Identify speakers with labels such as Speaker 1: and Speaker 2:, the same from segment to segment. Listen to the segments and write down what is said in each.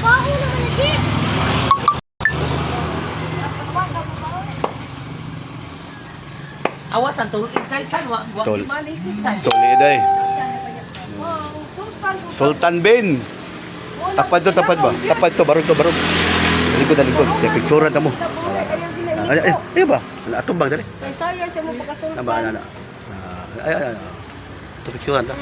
Speaker 1: Baho naman na di.
Speaker 2: Awas ang tulog kay san wa wa
Speaker 3: Tol.
Speaker 2: malikot san.
Speaker 3: Tuli day.
Speaker 1: Wow, sultan.
Speaker 3: Sultan Bin. Tapad to, tapad ba? Tapad to, barog to, barog. Likod, likod. Kaya picture ta mo. Ay, ay, ay ba? Ala, atong bang dali.
Speaker 1: Kay sayang siya mo pagkasultan.
Speaker 3: Na ba, ana, ana. Ah, ay, ay, ay. Ito picture ta.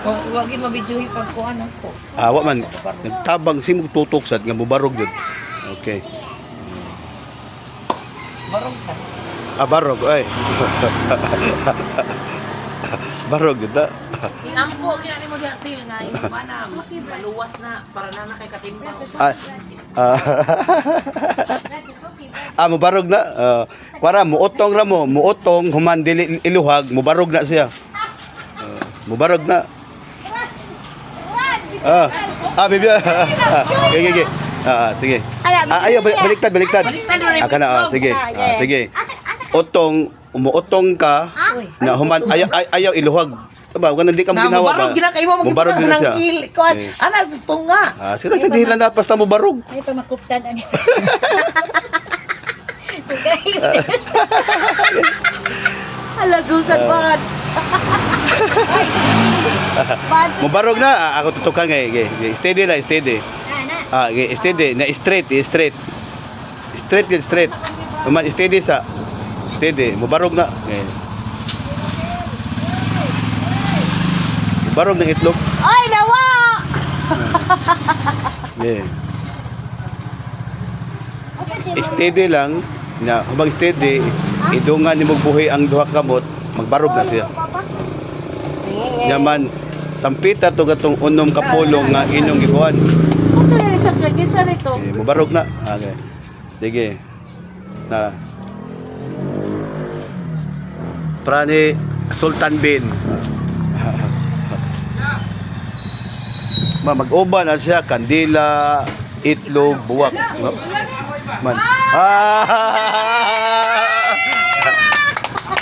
Speaker 2: Wa wa gid mabidyohi pag kuan ako.
Speaker 3: Ah, wa man nagtabang simog tutok sad nga mubarog jud. Okay.
Speaker 2: Barog san.
Speaker 3: Ah, barog ay. Barog jud ta.
Speaker 2: Iampo gyud ani mo diha sil nga imong bana maluwas na para na na kay katimbang.
Speaker 3: Ah, ah, ah mubarog na. Ah, para muotong ra mo, muotong human dili iluhag, mubarog na siya. Ah, mubarog na. Ah, ah, bibi. Ah, okay, okay. Ah, ah, sige. Ah, ayaw, baliktad, baliktad. Ah, kana, ah, sige. Ah, sige. Otong, umuotong ka, na human, ayaw, ayaw iluhag. Ba, ganun di ka mo
Speaker 2: Na
Speaker 3: ginawa ba?
Speaker 2: mubarog gyud kay mo
Speaker 3: Mubarog
Speaker 2: magibutang
Speaker 3: gyud na
Speaker 2: ng
Speaker 3: siya.
Speaker 2: kil kuan.
Speaker 3: Eh.
Speaker 2: Ana gusto nga.
Speaker 3: Ah, sila sa dihilan na basta mubarog.
Speaker 4: Ay, pamakuptan ani.
Speaker 1: Ala, Susan, bad. Bad.
Speaker 3: Mubarog na, ah, ako tutukan ngay. Okay, okay. Steady lang, steady. Ah, okay, steady. Na straight, eh, straight. Straight yun, straight. Human, steady sa. Steady. Mubarog na. Okay. Mubarog ng itlog.
Speaker 1: Ay, nawa!
Speaker 3: Okay. Steady lang. Na, humang steady, idungan ni buhi ang duha ka kamot, magbarog na siya. Yaman, sampita to gatong unom ka pulong nga inyong gikuan.
Speaker 1: Ano na sa kinsa nito?
Speaker 3: Okay, mubarog na. Okay. Sige. Na. Prani Sultan Bin. Ma mag-uban na siya kandila, itlog, buwak. Man. Ah!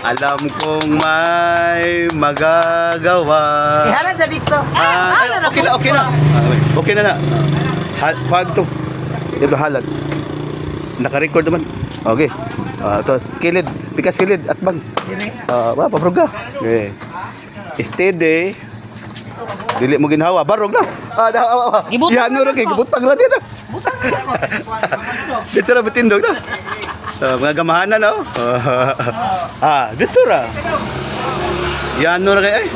Speaker 3: Alam kong may magagawa.
Speaker 2: Iharan na dito.
Speaker 3: Ah, ay, okay na, okay na. Ah, okay na na. Ha, pag to. Ito halad. Naka-record naman. Okay. Ah, to kilid, pikas kilid at bang. Ah, ba pabrog ka. Okay. Steady. Dili mo ginhawa, barog na. Ah, da, ah, ah.
Speaker 2: Gibutang
Speaker 3: Yan
Speaker 2: na
Speaker 3: ra kay
Speaker 2: ako.
Speaker 3: gibutang ra dito.
Speaker 2: Butang na ako.
Speaker 3: Dito ra bitindog na. Ah, mga gamahanan no. Ah, dito ra. Yan ra kay ay.